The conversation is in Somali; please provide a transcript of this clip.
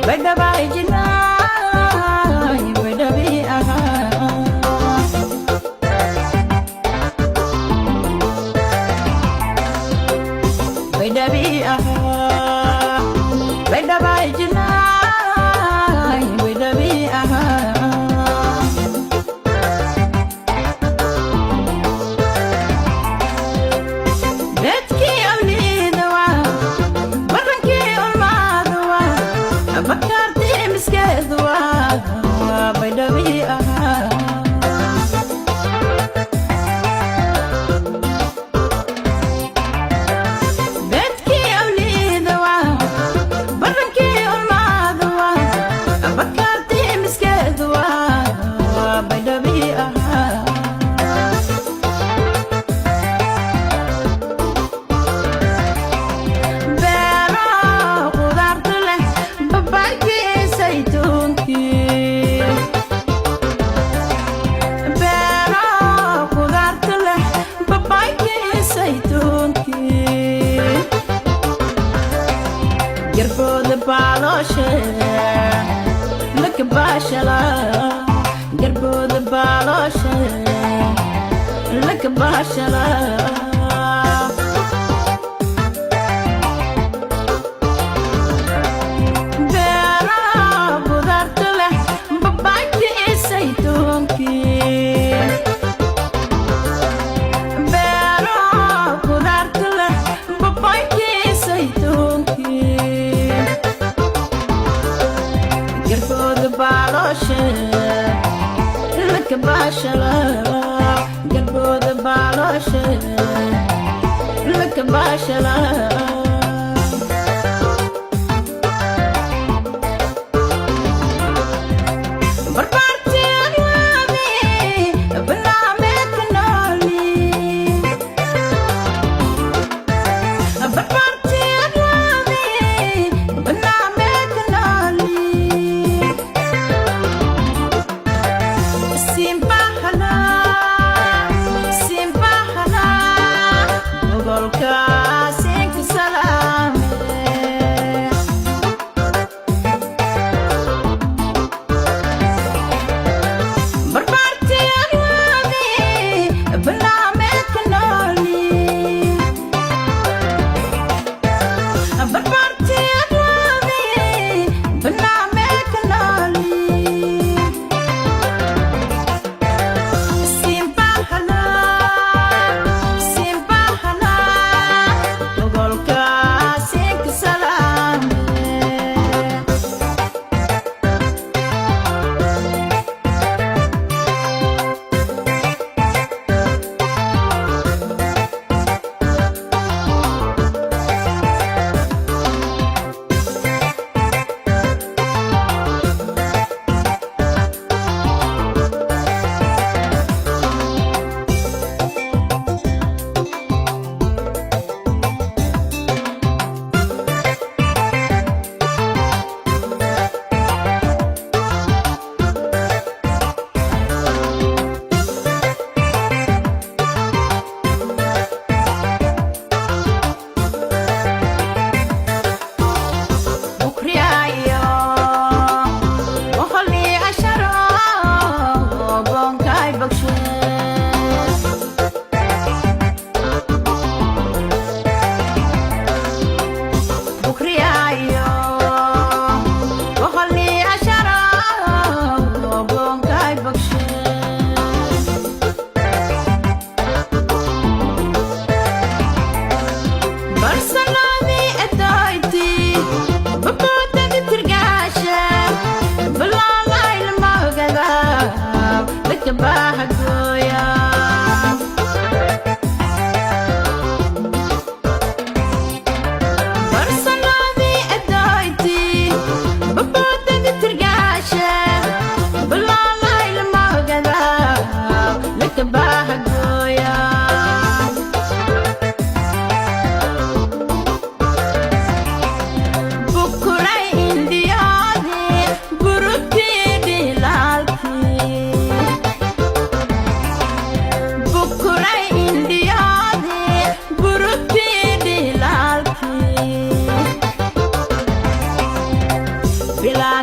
Baydhabo jinaay, Baydhabi ahaa. Baydhabi ahaa, Baydhabo jinaay, Baydhabi ahaa. Beedkii awliida waa, barankii ulmaada waa, bakaartii miskeedu waa, Baydhabi ahaa. Beedkii awliida waa, barankii ulmaada waa, bakaartii miskeedu waa, Baydhabi ahaa. Beero qudaarta leh, babaykii saytuunkii. Beero qudaarta leh, babaykii saytuunkii. Garbooda baalooshe lakabaashala, garbooda baalooshe lakabaashala. Beero qudaarta leh, babaykii saytuunkii. Beero qudaarta leh, babaykii saytuunkii. Garbooda baalooshe lakabaashala, garbooda baalooshe lakabaashala. Barbaartii arwaabi barnaamijka nooli. Barbaartii arwaabi barnaamijka nooli. Simbahala, simbahala, gogolka siinka salaame. Barbaartii arwaabi barnaamijka nooli. Barbaartii arwaabi barnaamijka nooli. Simbahala, simbahala, gogolka siinka salaame. Bukriyaayo, boqol iyo casharo, boonkay bogshe. Bukriyaayo, boqol iyo casharo, boonkay bogshe. Barsanadii edoyti, baboodada tirgaasha, balaalaylamogada, lakabahagooya. Barsanadii edoyti, baboodada tirgaasha, balaalaylamogada, lakabahagooya. Bukuray indiyaadi, burubkii dhilaalkii. Bilaa.